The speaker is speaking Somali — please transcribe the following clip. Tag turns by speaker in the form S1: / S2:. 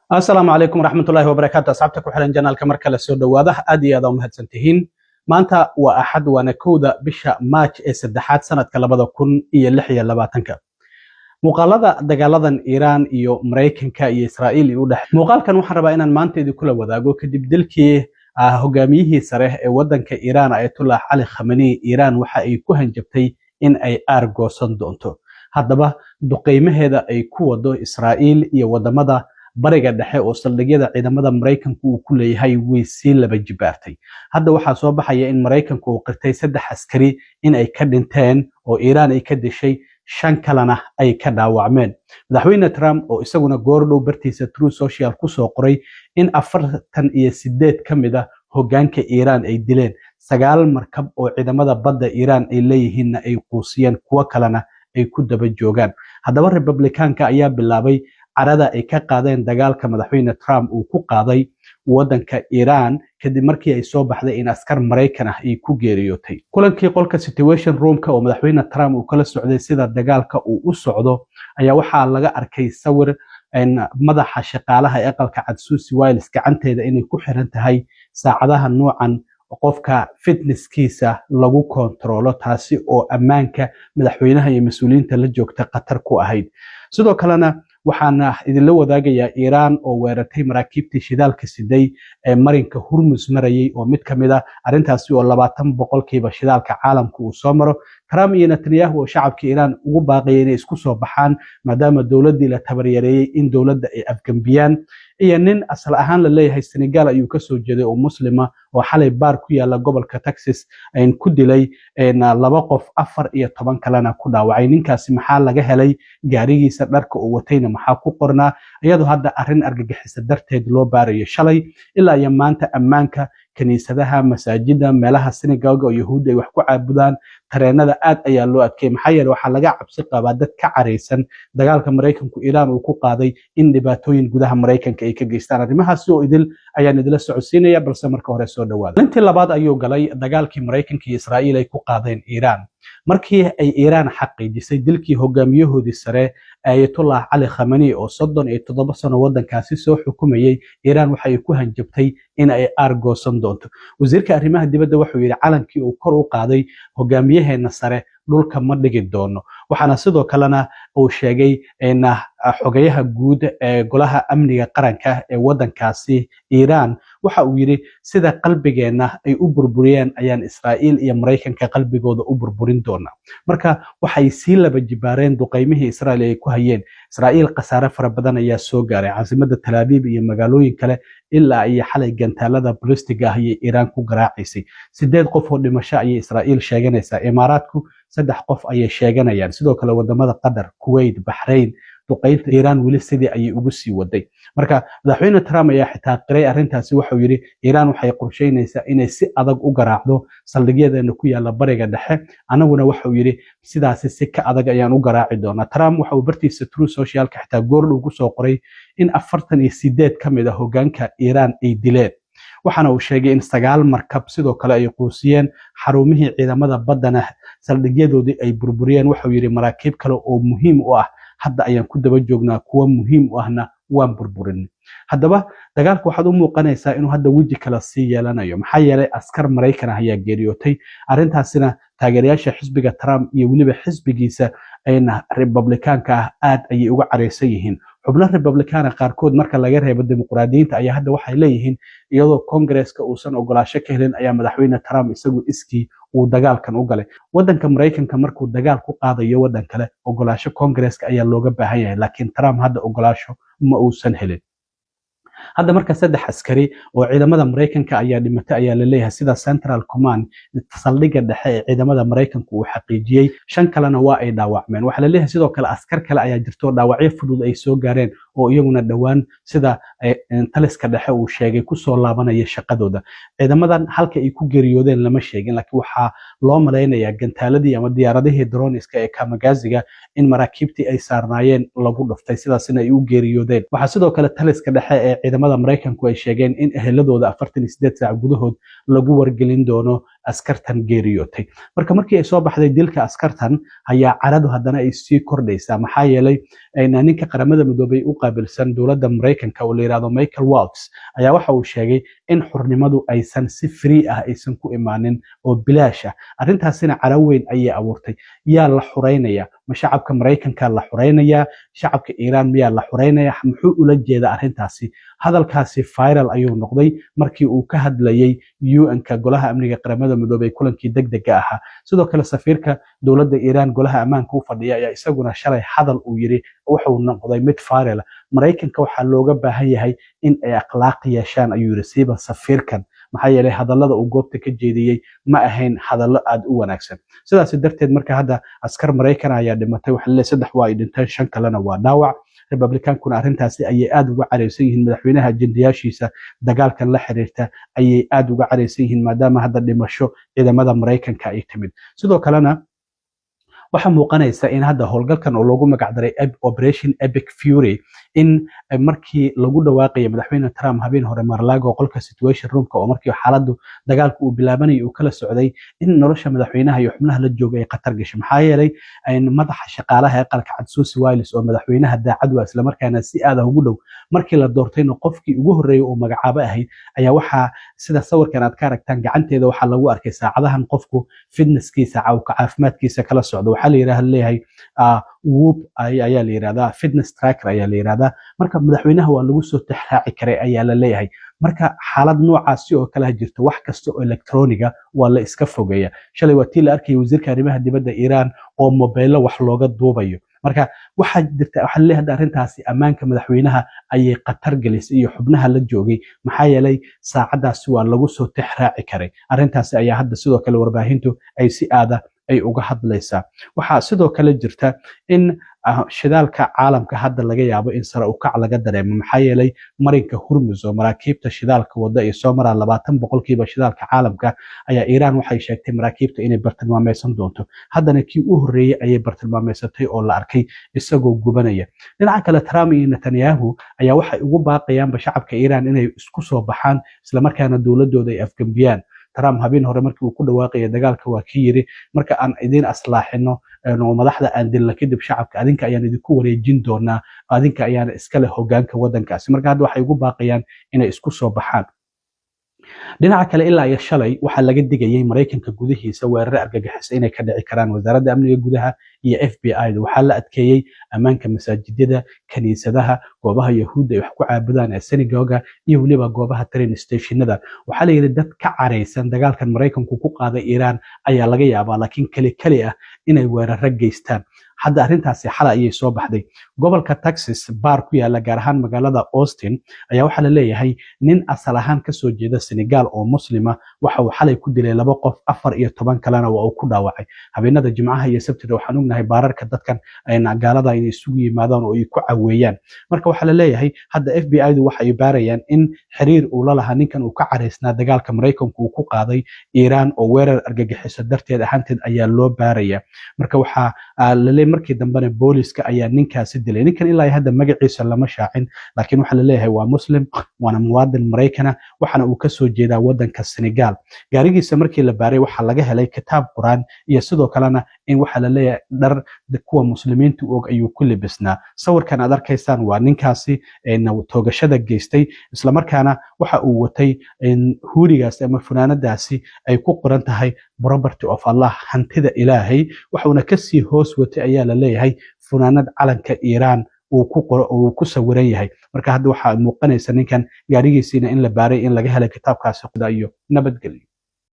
S1: Asalaamu calaykum waraxmatullaahi wabarakaatu. Asxaabta ku xiran channelka, mar kale soo dhowaada. Aad iyo aad aa umahadsan tihiin. Maanta waa Axad, waana 1da bisha Maaj ee saddexaad sanadka 2026-ka. Muuqaalada dagaaladan Iiraan iyo Maraykanka iyo Israa'iil iyo u dhex, muuqaalkan waxaan rabaa inaan maanta idinkula wadaago. Kadib dilkii hogaamiyihii sare ee waddanka Iiraan, Ayatullah Cali Khamani, Iiraan waxa ay ku hanjabtay in ay aargoosan doonto. Haddaba duqeymaheeda ay ku wado Israa'iil iyo wadamada Bariga Dhexe oo saldhigyada ciidamada Maraykanku uu ku leeyahay way sii laba jibaartay. Hadda waxaa soo baxaya in Maraykanku uu qirtay saddex askari in ay ka dhinteen oo Iiraan ay ka dishay, shan kalena ay ka dhaawacmeen. Madaxweyne Trump oo isaguna goordhow bartiisa Truth Social kusoo qoray in 48 ka mid ah hoggaanka Iiraan ay dileen, sagaal markab oo ciidamada badda Iiraan ay leeyihiinna ay quusiyeen, kuwo kalena ay ku daba joogaan. Haddaba Republikaanka ayaa bilaabay carada ay ka qaadeen dagaalka madaxweyne Trump uu ku qaaday waddanka Iiraan, kadib markii ay soo baxday in askar Maraykan ah ay ku geeriyootay. Kulankii qolka Situation Roomka oo madaxweyne Trump uu kala socday sida dagaalka uu u socdo ayaa waxaa laga arkay sawir madaxa shaqaalaha ee Aqalka Cad, Susie Wiles, gacanteeda inay ku xiran tahay saacadaha noocan qofka fitnesskiisa lagu kontaroolo, taasi oo ammaanka madaxweynaha iyo mas-uuliyiinta la joogta khatar ku ahayd. Sidoo kalena waxaana idinla wadaagayaa Iiraan oo weerartay maraakiibtii shidaalka siday ee marinka Hurmus marayay, oo mid ka mid ah arrintaasi oo 20% shidaalka caalamka uu soo maro. Trump iyo Netanyahu oo shacabka Iiraan ugu baaqaya inay isku soo baxaan maadaama dowladdii la tabaryareeyey, in dowladda ay afgembiyaan, iyo nin asal ahaan la leeyahay Senegal ayuu kasoo jeeday oo Muslima oo xalay baar ku yaala gobolka Texas ku dilay laba qof, 14 kalena ku dhaawacay. Ninkaasi maxaa laga helay? Gaarigiisa dharka uu watayna maxaa ku qornaa, iyadoo hadda arrin argagixisa darteed loo baarayo? Shalay ilaa iyo maanta ammaanka kiniisadaha, masaajida, meelaha synagoga oo Yahuudda ay wax ku caabudaan, tareenada aad ayaa loo adkeeyay. Maxaa yeele, waxaa laga cabsi qabaa dad ka caraysan dagaalka Maraykanku Iiraan uu ku qaaday in dhibaatooyin gudaha Maraykanka ay ka geystaan. Arrimahaasi oo idil ayaan idila socodsiinaya, balse marka hore soo dhawaada. Intii labaad ayuu galay dagaalkii Maraykanka iyo Israa'iil ay ku qaadeen Iiraan. Markii ay Iiraan xaqiijisay dilkii hogaamiyahoodii sare, Ayatullah Cali Khamani, oo 37 sano waddankaasi soo xukumayay, Iiraan waxa ay ku hanjabtay in ay aargoosan doonto. Wasiirka arrimaha dibadda wuxuu yidhi calankii uu kor u qaaday hogaamiyaheena sare dhulka ma dhigi doono. Waxaana sidoo kalena uu sheegay xogayaha guud ee Golaha Amniga Qaranka ee waddankaasi Iiraan, waxa uu yidhi sida qalbigeenna ay u burburiyeen ayaan Israa'iil iyo Maraykanka qalbigooda u burburin doonaa. Marka waxay sii laba jibaareen duqaymihii Israa'iil ay ku hayeen. Israa'iil khasaare fara badan ayaa soo gaaray. Caasimadda Talaabiib iyo magaalooyin kale ilaa iyo xalay gantaalada balistiga ah ayay Iiraan ku garaacaysay. Sideed qof oo dhimasho ayay Israa'iil sheeganaysaa, Imaaraadku saddex qof ayay sheeganayaan, sidoo kale wadamada Qatar, Kuwait, Baxrayn. Duqaynta Iiraan weli sidii ayay ugu sii waday. Marka madaxweyne Trump ayaa xitaa qiray arrintaasi. Wuxuu yidhi Iiraan waxay qorsheynaysaa inay si adag u garaacdo saldhigyadeena ku yaala Bariga Dhexe, anaguna waxuu yidhi sidaasi si ka adag ayaan u garaaci doonaa. Trump waxa uu bartiisa Truth Socialka xitaa goordhow kusoo qoray in 48 ka mid ah hoggaanka Iiraan ay dileen. Waxaana uu sheegay in sagaal markab sidoo kale ay quusiyeen, xarumihii ciidamada baddana saldhigyadoodii ay burburiyeen. Waxau yidhi maraakiib kale oo muhiim u ah hadda ayaan ku daba joognaa, kuwa muhiim u ahna waan burburin. Haddaba dagaalka waxaad u muuqanaysaa inuu hadda weji kale sii yeelanayo, maxaa yeelay askar Maraykan ah ayaa geeriyootay. Arrintaasina taageerayaasha xisbiga Trump iyo weliba xisbigiisa ayna Republikaanka ah aad ayay uga careysan yihiin. Xubno Republikaana qaarkood, marka laga reebo Dimuqraadiyiinta, ayaa hadda waxay leeyihiin iyadoo Kongareska uusan ogolaasho ka helin ayaa madaxweyne Trump isagu iskii uu dagaalkan u galay waddanka Maraykanka. Markuu dagaal ku qaadayo waddan kale, ogolaasho Kongareska ayaa looga baahan yahay, laakiin Trump hadda ogolaasho ma uusan helin. Hadda marka saddex askari oo ciidamada Maraykanka ayaa dhimatay ayaa laleeyahay, sida Central Command, saldhigga dhexe ee ciidamada Maraykanka, uu xaqiijiyey. Shan kalena waa ay dhaawacmeen. Waxaa laleeyahay sidoo kale askar kale ayaa jirto dhaawacyo fudud ay soo gaareen oo iyaguna dhowaan, sida taliska dhexe uu sheegay, kusoo laabanaya shaqadooda. Ciidamadan halka ay ku geeriyoodeen lama sheegin, laakiin waxaa loo malaynayaa gantaaladii ama diyaaradihii droniska ee kamikaze-ga in maraakiibtii ay saarnaayeen lagu dhuftay, sidaasina ay u geeriyoodeen. Waxaa sidoo kale taliska dhexe ee ciidamada Maraykanku ay sheegeen in eheladooda 48 saac gudahood lagu wargelin doono. Askartan geeriyootay. Marka markii ay soo baxday dilka askartan ayaa caradu haddana ay sii kordhaysaa, maxaa yeelay ninka Qaramada Midoobay u qaabilsan dowladda Maraykanka oo la yidhahdo Michael Waltz ayaa waxa uu sheegay in xurnimadu aysan si free ah aysan ku imaanin oo bilaash ah. Arrintaasina caro weyn ayay abuurtay. Yaa la xureynaya? Ma shacabka Maraykanka la xureynayaa? Shacabka Iiraan miyaa la xureynaya? Muxuu ula jeeda arrintaasi? Hadalkaasi viral ayuu noqday markii uu ka hadlayay UN-ka, Golaha Amniga Qaramada Midoobay, kulankii degdega ahaa. Sidoo kale safiirka dowladda Iiraan Golaha Ammaanka u fadhiya ayaa isaguna shalay hadal uu yiri wuxuu noqday mid viral. Maraykanka waxaa looga baahan yahay in ay akhlaaq yeeshaan, ayuu yiri, siiba safiirkan, maxaa yeelay hadallada uu goobta ka jeediyey ma ahayn hadallo aad u wanaagsan. Sidaas darteed marka hadda askar Maraykan ayaa dhimatay. Waxa la saddex waa ay dhinteen, shan kalena waa dhaawac. Republikaankuna arrintaasi ayay aad uga caraysan yihiin. Madaxweynaha ajendayaashiisa dagaalkan la xiriirta ayay aad uga caraysan yihiin, maadaama hadda dhimasho ciidamada Maraykanka ay timid. Sidoo kalena waxaa muuqanaysa in hadda howlgalkan oo loogu magacdaray Operation Epic Fury, in markii lagu dhawaaqaya madaxweyne Trump habeen hore Mar-a-Lago, qolka situation roomka, oo markii xaaladdu dagaalku uu bilaabanayay uu kala socday, in nolosha madaxweynaha iyo xubnaha la jooga ay khatar gashay, maxaa yeelay madaxa shaqaalaha Aqalka Cad, Susie Wiles, oo madaxweynaha daacad waa islamarkaana si aad ah ugu dhow, markii la doortayna qofkii ugu horreeyay oo magacaabo ahayd, ayaa waxaa sida sawirkan aad ka aragtaan gacanteeda waxaa lagu arkay saacadahan qofku fitnesskiisa, caafimaadkiisa kala socdo. Waxaa la yidhaahda leeyahay Whoop ayaa la yidhahdaa, fitness tracker ayaa la yidhahdaa. Marka madaxweynaha waa lagu soo tixraaci karay ayaa la leeyahay. Marka xaalad noocaasi oo kale jirto, wax kasta oo electroniga waa la iska fogeeya. Shalay waa tii la arkayay wasiirka arrimaha dibadda Iiraan oo mobeello wax looga duubayo. Marka waxaa jirta, waxaa leeyahay hadda arrintaasi ammaanka madaxweynaha ayay khatar gelisay iyo xubnaha la joogay, maxaa yeelay saacadaasi waa lagu soo tixraaci karay. Arrintaasi ayaa hadda sidoo kale warbaahintu ay si aada ay uga hadlaysaa. Waxaa sidoo kale jirta in shidaalka caalamka hadda laga yaabo in sare u kac laga dareemo, maxaa yeelay marinka Hurmus oo maraakiibta shidaalka wada ay soo maraan 20% shidaalka caalamka ayaa Iiraan waxay sheegtay maraakiibta inay bartilmaameysan doonto. Haddana kii u horreeyey ayay bartilmaameysatay oo la arkay isagoo gubanaya. Dhinaca kale, Trump iyo Netanyahu ayaa waxay ugu baaqayaanba shacabka Iiraan inay isku soo baxaan, islamarkaana dowladooda ay afgembiyaan. Trump habeen hore markii uu ku dhawaaqaya dagaalka waa kii yiri, marka aan idiin aslaaxino oo madaxda aan dilna kadib, shacabka adinka ayaan idinku wareejin doonaa, adinka ayaana iskale hogaanka waddankaasi. Marka hadda waxay ugu baaqayaan inay isku soo baxaan. Dhinaca kale, ilaa iyo shalay waxaa laga digayay Maraykanka gudihiisa weerare argagixisa inay ka dhici karaan. Wasaaradda Amniga Gudaha iyo FBI da waxaa la adkeeyey ammaanka masaajidada, kaniisadaha, goobaha Yahuudda ay wax ku caabudaan ee synagoga iyo weliba goobaha train stationada. Waxaa la yidhi dad ka caraysan dagaalkan Maraykanku ku qaaday Iiraan ayaa laga yaabaa, laakiin keli keli ah, inay weeraro geystaan. Hadda arrintaasi xalay ayay soo baxday. Gobolka Texas baar ku yaala, gaar ahaan magaalada Austin, ayaa waxaa la leeyahay nin asal ahaan kasoo jeeda Senegal oo Muslima waxa uu xalay ku dilay laba qof, 14 kalena waa uu ku dhaawacay. Habeenada Jimcaha iyo Sabtida waxaan ognahay baararka dadkan gaalada inay isugu yimaadaan oo ay ku caweeyaan. Marka waxaa la leeyahay hadda FBI du waxa ay baarayaan in xiriir uu la lahaa ninkan uu ka caraysnaa dagaalka Maraykanku uu ku qaaday Iiraan, oo weerar argagixiso darteed ahaanteed ayaa loo baaraya. Marka waxaa lale markii dambena booliska ayaa ninkaasi dilay. Ninkan ilaa hadda magaciisa lama shaacin, laakiin waxaa laleeyahay waa Muslim, waana muwaadin Maraykana, waxaana uu kasoo jeedaa wadanka Senegal. Gaarigiisa markii la baaray waxaa laga helay kitaab Quraan iyo sidoo kalena in waxaa la leeyahay dhar kuwa Muslimiinta og ayuu ku libisnaa. Sawirkan aad arkaysaan waa ninkaasi toogashada geystay, islamarkaana waxa uu watay hoodiegaasi ama funaanadaasi ay ku qoran tahay "Property of Allah", hantida Ilaahay. Waxuuna kasii hoos watay ayaa la leeyahay funaanad calanka Iiraan uu ku sawiran yahay. Marka hadda waxaa muuqanaysa ninkan gaarigiisiina in la baaray in laga helay kitaabkaasi iyo nabadgelyo.